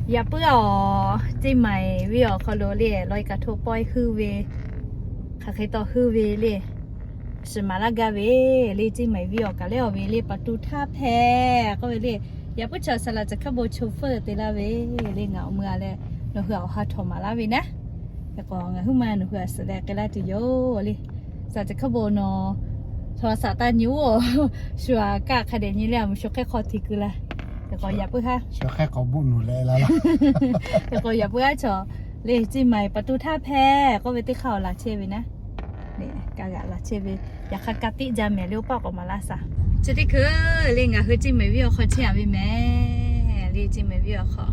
Yaꞈ puiˉ awˬ, เชียงใหม่ venˇ awˬ hk'aw lo le ลอยกระทง pawehˇ huiˉ ve, hk'aˬ hk'e taw huiˉ ve le, shiˍ maˍ laˇ gaˇ ve le. เชียงใหม่ venˇ awˬ kaꞈ lehˬ awˬ ve le ประตูท่าแพ k'oˆ ve le. Yaꞈ puiˉ chaw saˍ laꞈ caˬ hkaˇ bon chauffeur te laˇ ve le, ngaˬ awˬ meuˇ a leh nawˬ hui awˬ ha htawnˍ maˍ laˇ ve naˉ. Hk'e k'o ngaˬ huiˉ ma nawˬ hui a suhˍ leh k'ai laˇ tuˬ yoˬ le. Saˍ laꞈ caˬ hkaˇ bon nawˬ, chaw saˍ taˇ nyi oˬ, shu a kaˇ hk'a dehꞈ nyi le, a mvuhˬ shu hk'e hk'aw hti keu la. Hk'e k'o yaꞈ puiˉ haˉ, shu hk'e k'awꞈ buˆ nuˬ leh la laˇ. Hk'e k'o yaꞈ puiˉ haˉ chaw le เชียงใหม่ ประตูท่าแพ k'oˆ ve teˇ hk'aˇ awˬ laˬ chehˇ ve naˉ. Kaˇ g'aꞈ laˬ chehˇ ve, yaꞈ hk'aˇ ka tiˆ jaˇ mehˍ le, oˇ paˆ k'awꞈ maˍ laˇ saˍ. Chi teˇ hkui le ngaˬ hui เชียงใหม่ venˇ awˬ hk'aw chehˇ a ve mehˍ le. เชียงใหม่ venˇ awˬ hk'aw,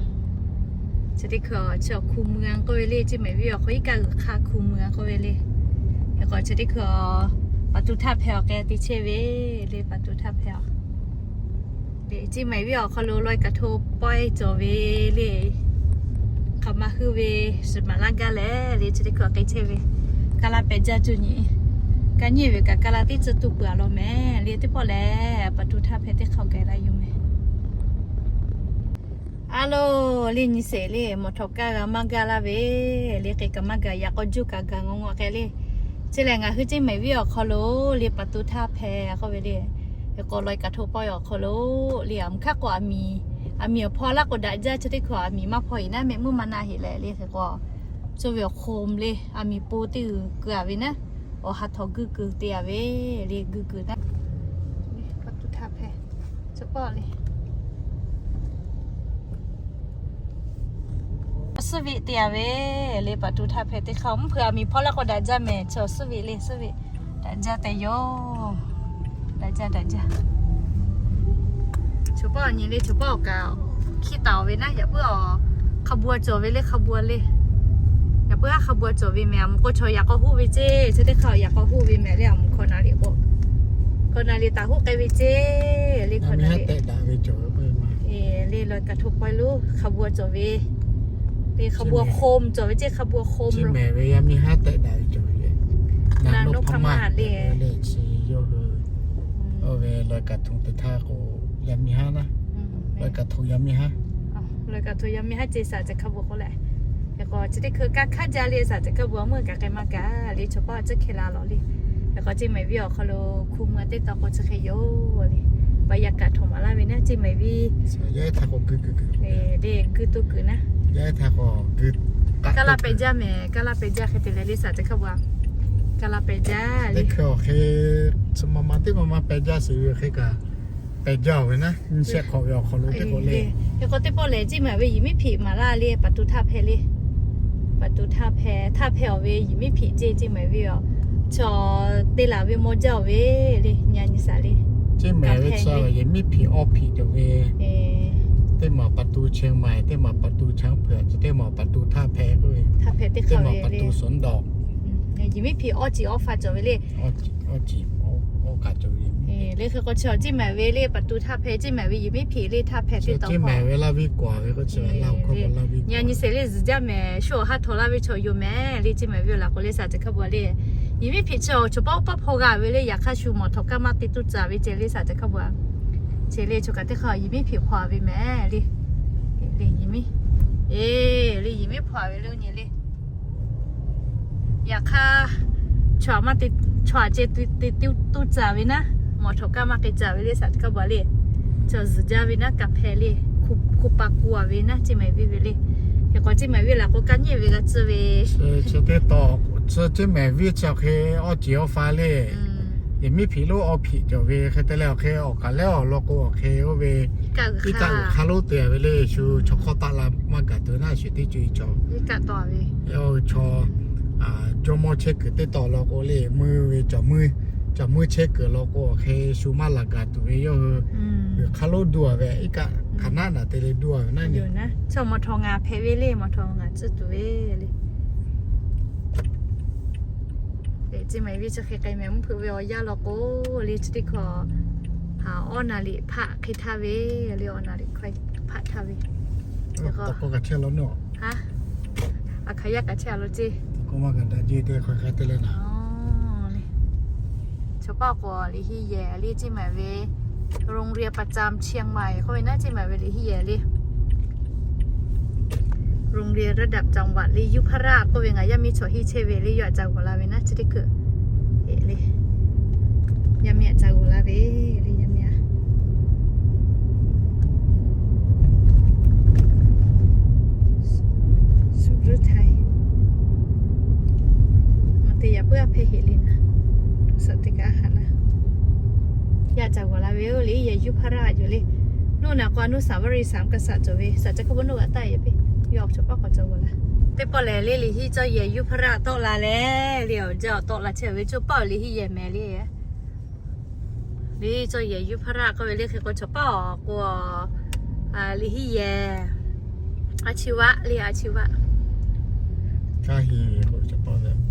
chi teˇ hkui chi awˬ คูเมือง k'oˆ ve le. เชียงใหม่ venˇ awˬ hk'aw iˉ kaˆ g'uiˬ hk'aˇ คูเมือง k'oˆ ve le. Hk'e k'o chi teˇ hkui ประตูท่าแพ awˬ k'ai te chehˇ ve le, ประตูท่าแพ awˬ เชียงใหม่ venˇ awˬ hk'aw lo ลอยกระทง pawehˇ cawˬ ve le. Hk'aˬ ma huiˉ ve, shiˍ maˍ laˇ gaˇ leh le, chi teˇ hkui k'ai chehˇ ve. Kaˇ laˇ pehˬ jaˇ cuˇ nyi, ka nyi ve kaꞈ kaˇ laˇ teˇ ceuˬ tuˬ peuˬ a law mehˍ le. Teˇ pawˆ lehˬ ประตูท่าแพ teˇ hk'aˇ k'ai laˇ yoˬ mehˍ. A lo, le nyi sheˍ le, mawˬ htawꞈ kaˇ g'a maˇ gaˇ laˇ ve le. Hk'e kaꞈ maˇ gaˬ, yaꞈ k'aw juˇ kaꞈ gaˬ ngaw ngaw k'ai le. Chi lehˬ ngaˬ hui เชียงใหม่ venˇ awˬ hk'aw lo le ประตูท่าแพ k'oˆ ve le. Hk'e k'o ลอยกระทง pawehˇ awˬ hk'aw lo le, a mvuhˬ hk'aˇ k'o a miˍ, a miˍ awˬ hpawˇ laˇ k'o daꞈ jaˇ, chi teˇ hkui a miˍ maˇ hpawˇ heˍ naˉ, mehˆ muˇ maˇ na heˍ leh le. Hk'e k'o, co ve awˬ hk'oˍ le, a miˍ po teˇ g'uiˬ keu a ve naˉ, awˬ ha htawꞈ guˇ kuiˬ te a ve le, guˇ kuiˬ naˉ. Suhˉ veˆ te a ve le, ประตูท่าแพ teˇ hk'aˇ mvuhˇ hpeuꞈ a miˍ hpawˇ laˇ k'o daꞈ jaˇ mehˍ, chaw suhˉ veˆ le, suhˉ veˆ daꞈ jaˇ tehꞈ yoˬ. Daꞈ jaˇ, daꞈ jaˇ. Chaw paˆ awˬ nyi le, chaw paˆ awˬ kaꞈ hkiˇ taˍ ve naˉ, yaꞈ puiˉ a hk'a bu a cawˬ ve le, hk'a bu a le. Yaꞈ puiˉ haˉ hk'a bu a cawˬ ve mehˍ, a mvuhˬ k'o chaw yaꞈ k'aw huˉ ve ceˇ, chi teˇ hk'aˇ yaꞈ k'aw huˉ ve mehˍ le, a mvuhˬ hk'aw na liꞈ k'o, hk'aw na liꞈ taˍ huˉ k'ai ve ceˇ le, hk'aw na liꞈ tehꞈ daꞈ ve cawˬ ve k'o le, ลอยกระทง pawehˇ lo hk'a bu a cawˬ ve le, hk'a bu a hk'o cawˬ ve ceˇ, hk'a bu a hk'o mehˍ ve yaˇ miˇ haˉ tehꞈ daꞈ ve cawˬ ve le. Na noˉ hpaˇ maˇ le, le chi yawˇ hui oˇ ve ลอยกระทง teˇ htaˇ k'o, yaˇ miˇ haˉ naˉ, ลอยกระทง yaˇ miˇ haˉ, ลอยกระทง yaˇ miˇ haˉ ceˇ saˍ caˬ hkaˇ bon k'oˆ leh. Hk'e k'o chi teˇ hkui kaˇ hk'aˇ jaˇ le, saˍ caˬ hkaˇ bon a meuˇ kaꞈ k'ai maˇ gaˬ le, chaw paˆ a tcuhˉ hkeh la lawˬ le. Hk'e k'o เชียงใหม่ venˇ awˬ hk'aw lo คูเมือง teˇ taw k'o chi hk'e yoˬ le. Paˍ yaꞈ kaꞈ htawnˍ maˍ laˇ ve naˉ, เชียงใหม่ venˇ le guˇ tuˬ kuiˬ naˉ. Kaˇ laˇ pehˬ jaˇ mehˍ, kaˇ laˇ pehˬ jaˇ hk'e te leh le saˍ caˬ hkaˇ bon a, kaˇ laˇ pehˬ jaˇ le. Teˇ hkui awˬ hk'e, chi ma ma teˇ ma ma pehˬ jaˇ sheˍ ve hk'e kaꞈ pehˬ jaˇ ve naˉ, nyi shehˆ hk'awꞈ ve awˬ hk'aw lo teˇ k'o le. Hk'e k'o teˇ pawˆ lehˬ เชียงใหม่ ve yiˍ miˉ hpiꞈ maˍ laˇ le, ประตูท่าแพ le. ประตูท่าแพ, ท่าแพ awˬ ve yiˍ miˉ hpiꞈ ceˇ เชียงใหม่ venˇ awˬ, chaw te laˬ ve maw jaˇ awˬ ve le, nyi nyi saˍ le. เชียงใหม่ ve chaw yiˍ miˉ hpiꞈ awˇ hpiꞈ cawˬ ve. Teˇ maˬ ประตูเชียงใหม่, teˇ maˬ ประตูช้างเผือก, teˇ maˬ ประตูท่าแพ k'oˆ ve. Teˇ maˬ ประตูสวนดอก. Yiˍ miˉ hpiꞈ awˇ ciˍ awˇ fa cawˬ ve le. Awˇ ciˍ awˇ kaꞈ cawˬ ve le. Hk'e k'o chi เชียงใหม่ ve le, ประตูท่าแพ เชียงใหม่ ve yiˍ miˉ hpiꞈ le, ท่าแพ teˇ taw เชียงใหม่ ve laˇ viˉ kaꞈ ve k'o chi laˇ hkawˇ k'o laˇ viˉ. Nyi nyi sheˍ le, zuhˬ jaˇ mehˍ, shu awˬ ha htawnˍ laˇ ve chaw yoˬ mehˍ le, เชียงใหม่ ve laˬ k'o le saˍ caˬ hkaˇ bon le. Yiˍ miˉ hpiꞈ chi awˬ chaw paˆ paˆ hpaw g'a ve le, yaꞈ hk'aˇ shu mawˬ htawꞈ kaˇ maˇ te tuˬ caˍ ve ceˇ le saˍ caˬ hkaˇ bon. Ceˇ le chaw kaꞈ teˇ hk'aˇ yiˍ miˉ hpiꞈ hpaw ve mehˍ le. Le yiˍ miˉ, e, le yiˍ miˉ hpaw ve le nyi le. Yaꞈ hk'aˇ chaw aꞈ maˇ te, chaw aꞈ ceh te tuˬ caˍ ve naˉ, mawˬ htawꞈ kaˇ maˇ k'ai caˍ ve le saˍ caˬ hkaˇ bon le. Chaw zuhˬ jaˇ ve naˉ, กาแฟ le, hk'u pa ku a ve naˉ, เชียงใหม่ venˇ ve le. Hk'e k'o เชียงใหม่ venˇ laˬ k'o kaˇ nyiˇ ve g'a tcuh ve. Chi teˇ taw, chi เชียงใหม่ venˇ chi awˬ hk'e awˇ ciˍ awˇ fa le. Yiˍ miˉ hpiꞈ lonˉ awˇ hpiꞈ cawˬ ve hk'e te leh awˬ hk'e awˬ kaˍ lehˉ awˬ lawn k'o awˬ hk'e oˇ ve iˉ kaˆ g'uiˬ hk'aˇ lonˉ te ve le, shu chaw hk'awˇ taˆ la maˇ gaˬ tuˬ naˉ, shu teˇ co e chaw, chaw jawˇmawˇ chehˇ kuiˬ teˇ taw lawn k'o le, meuˇ ve cawˬ meuˇ, cawˬ meuˇ chehˇ kuiˬ lawn k'o awˬ hk'e shu maˇ laˬ gaˬ tuˬ ve yawˇ hui g'uiˬ hk'aˇ lonˉ duˇ a ve, iˉ kaˆ hk'aˬ naˉ naˬ te le duˇ a ve naˉ nyi. Chaw mawˬ htawꞈ ngaˬ hpehꞈ ve le, mawˬ htawꞈ ngaˬ tcuh tuˬ ve le. เชียงใหม่ venˇ chi hk'e k'ai mehˍ, mvuhˇ hpeuꞈ ve awˬ yanˇ lawn k'o le, chi teˇ hkui awˇ naˍ riˍ hpaˆ hk'e htaˇ ve le, awˇ naˍ riˍ hk'e hpaˆ htaˇ ve. Tawꞈ k'oˆ kaꞈ chehˇ law naˉ. A hk'aˬ yaˇ kaꞈ chehˇ a law ceˇ. Tawꞈ k'oˆ maˇ kaꞈ daꞈ jeˇ te hk'aˬ hk'aˬ te leh naˍ. Chaw paˆ k'o liꞈ henˇ yehˬ le, เชียงใหม่ ve โรงเรียนประจำเชียงใหม่ k'oˆ ve naˉ, เชียงใหม่ ve liꞈ henˇ yehˬ le. โรงเรียนระดับจังหวัด le, ยุพราช k'oˆ ve ngaˬ yaˇ miˇ chaw hiˇ chehˇ ve le, yawˇ htaꞈ ca g'awˬ la ve naˉ chi teˇ hkui. Eˬ le, yaˇ miˇ htaꞈ ca g'awˬ la ve le, yaˇ miˇ. Suˉ ruˉ htaiˍ. Maˬ te yaꞈ puiˉ a hpehˇ heꞈ le naˉ. Suhˍ teˇ kaꞈ haꞈ naˉ. Yaˇ ca g'awˬ la ve oˬ le, yehˬ ยุพราช yoˬ le. Naˉ naꞈ k'o อนุสาวรีย์สามกษัตริย์ cawˬ ve, saˍ ca hk'oˆ bon naˉ g'a taˆ yaꞈ piˇ. Yawˇ chaw paˉ k'awꞈ ca g'awˬ la. Teˇ pawˆ lehˬ le, liꞈ hiˆ cawˇ yehˬ ยุพราช tawˆ la leh le, awˬ jaˇ awˬ tawˆ la chehˇ ve, chaw paˉ awˬ liꞈ hiˆ yehˬ mehˍ le. Liꞈ hiˆ cawˇ yehˬ ยุพราช k'oˆ ve le, hk'e k'o chaw paˉ awˬ k'o, liꞈ hiˆ yehˬ, อาชีวะ le, อาชีวะ.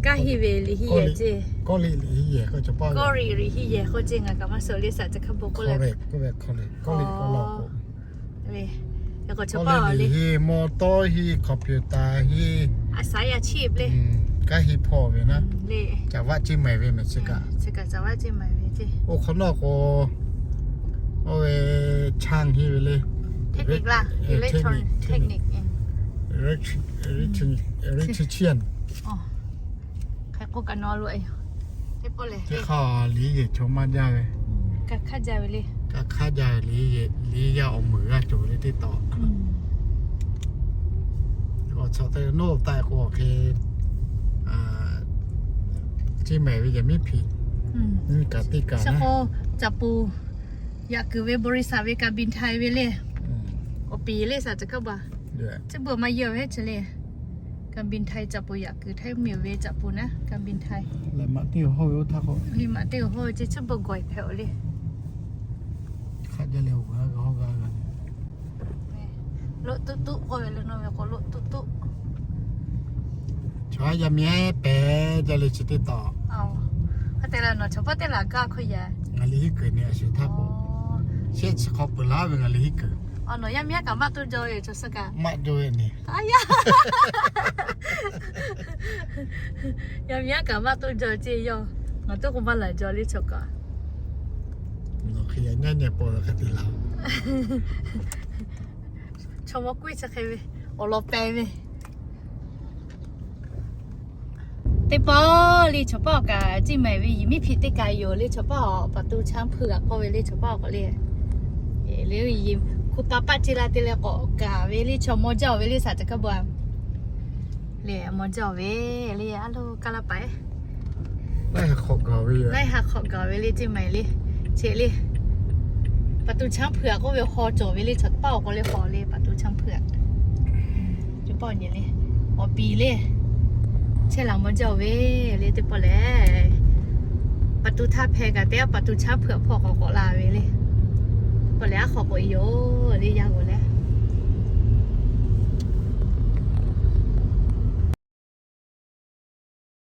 Kanˉ hiˇ ve liꞈ hiˆ yehˬ ceˇ. Kawˇ liꞈ liꞈ hiˆ yehˬ k'oˆ, chaw paˉ kawˇ liꞈ liꞈ hiˆ yehˬ k'oˆ ceˇ, ngaˬ kaꞈ maˇ suh le, saˍ ca hk'oˆ bon k'oˆ leh. Kawˇ liꞈ k'oˆ ve kawˇ liꞈ k'oˆ law k'o. Kawˇ liꞈ hiˆ, mawˇ tawˇ hiˆ, computer hiˆ, a saˍ yaˇ chiˇ ple. Kanˉ hiˇ hpawˇ ve naˉ, caˍ vaˆ ceˇ mehˍ ve mehˍ chi kaꞈ. Oˇ hk'awꞈ nawˉ k'o, oˇ ve ช่าง hiˆ ve le. Technic laˇ, electronic, technic, electrician. Hk'e k'oˆ kaꞈ nawˬ lo e. Teˇ hk'aˇ liꞈ hiˆ yehˬ chaw maˇ jaˇ ve. Ka hk'aˇ jaˇ ve le. Ka hk'aˇ jaˇ ve liꞈ hiˆ yehˬ, liꞈ hiˆ yaˇ awˬ meuˍ g'aˇ cawˬ ve le teˇ taw. Awˬ tcuhˍ te nawˉ taˆ k'o hk'e, ceˇ mehˍ ve yehˬ miˉ hpiꞈ, miˇ kaꞈ teˇ kaꞈ. Caˍ pun yaꞈ kuiˬ ve บริษัท ve การบินไทย ve le. Awˬ piˍ le, saˍ ca hk'aˇ ba. Chi beuꞈ maˇ yehˬ ve heˆ chi le. การบินไทย caˍ pun yaꞈ kuiˬ Htaiˇ miˬ ve caˍ pun naˉ, การบินไทย. Liꞈ maꞈ teˇ hawˇ ve oˇ htaˇ k'o, liꞈ maꞈ teˇ hawˇ ve ceˇ, chi beuꞈ gawˬ e hpehꞈ oˬ le. Hk'aˆ jaˇ leh awˬ g'aˇ g'a hawˇ g'a g'a. Loꞈ tuˆ tuˆ k'oˆ ve le, nawˬ ve k'o loꞈ tuˆ tuˆ. Chaw yaˇ miˇ ehˉ pehˍ jaˇ le chi teˇ taw. Hk'e te leh nawˬ chaw paˉ teˇ laꞈ gaˇ hk'oˆ yaꞈ. Ngaˬ liꞈ hiˆ kuiˬ ne a shu htaˇ k'o, shehˆ chi hk'aw peuˬ laˇ ve ngaˬ liꞈ hiˆ kuiˬ. Nawˬ yaˇ miˇ ehˉ kaꞈ maˇ toˇ jaw ve chaw suh kaꞈ. Maˇ jaw ve ne. Yaˇ miˇ ehˉ kaꞈ maˇ toˇ jaw ceˇ yawˇ. Ngaˬ toˇ k'o maˇ laˬ jaw le chaw kaꞈ. Nawˬ hk'e yaꞈ nyaˇ nyi paw la hk'e te laˇ. Chaw mawˇ kuˉ chi hk'e ve, awˬ lawn peh ve. Teˇ pawˆ le chaw paˉ awˬ kaꞈ ceˇ mehˍ ve yehˬ miˉ hpiꞈ teˇ kaꞈ yoˬ le, chaw paˉ awˬ ประตูช้างเผือก k'oˆ ve le, chaw paˉ awˬ k'awꞈ le. Le yehˬ hku pa paˆ ceˇ la te leh k'awꞈ kaˍ ve le, chaw mawˇ jaˇ ve le, saˍ ca hk'aˇ ba. Le mawˇ jaˇ ve le, a lo kaˇ laˇ paˍ ehˉ. Laiˉ ha hk'awꞈ gaˬ ve le ceˇ mehˍ le. Chi le, ประตูช้างเผือก k'oˆ ve haw cawˬ ve le, chaw paˉ awˬ k'awꞈ le haw le ประตูช้างเผือก. Chaw paˉ awˬ nyi le, awˬ piˍ le. Chehˇ laˬ mawˇ jaˇ ve le teˇ pawˆ lehˬ, ประตูท่าแพ kaꞈ te a ประตูช้างเผือก hpawˇ k'awꞈ k'awꞈ la ve le. Teˇ pawˆ lehˬ aˉ hk'aw k'oꞈ e yoˬ le, yaˇ g'awˬ leh.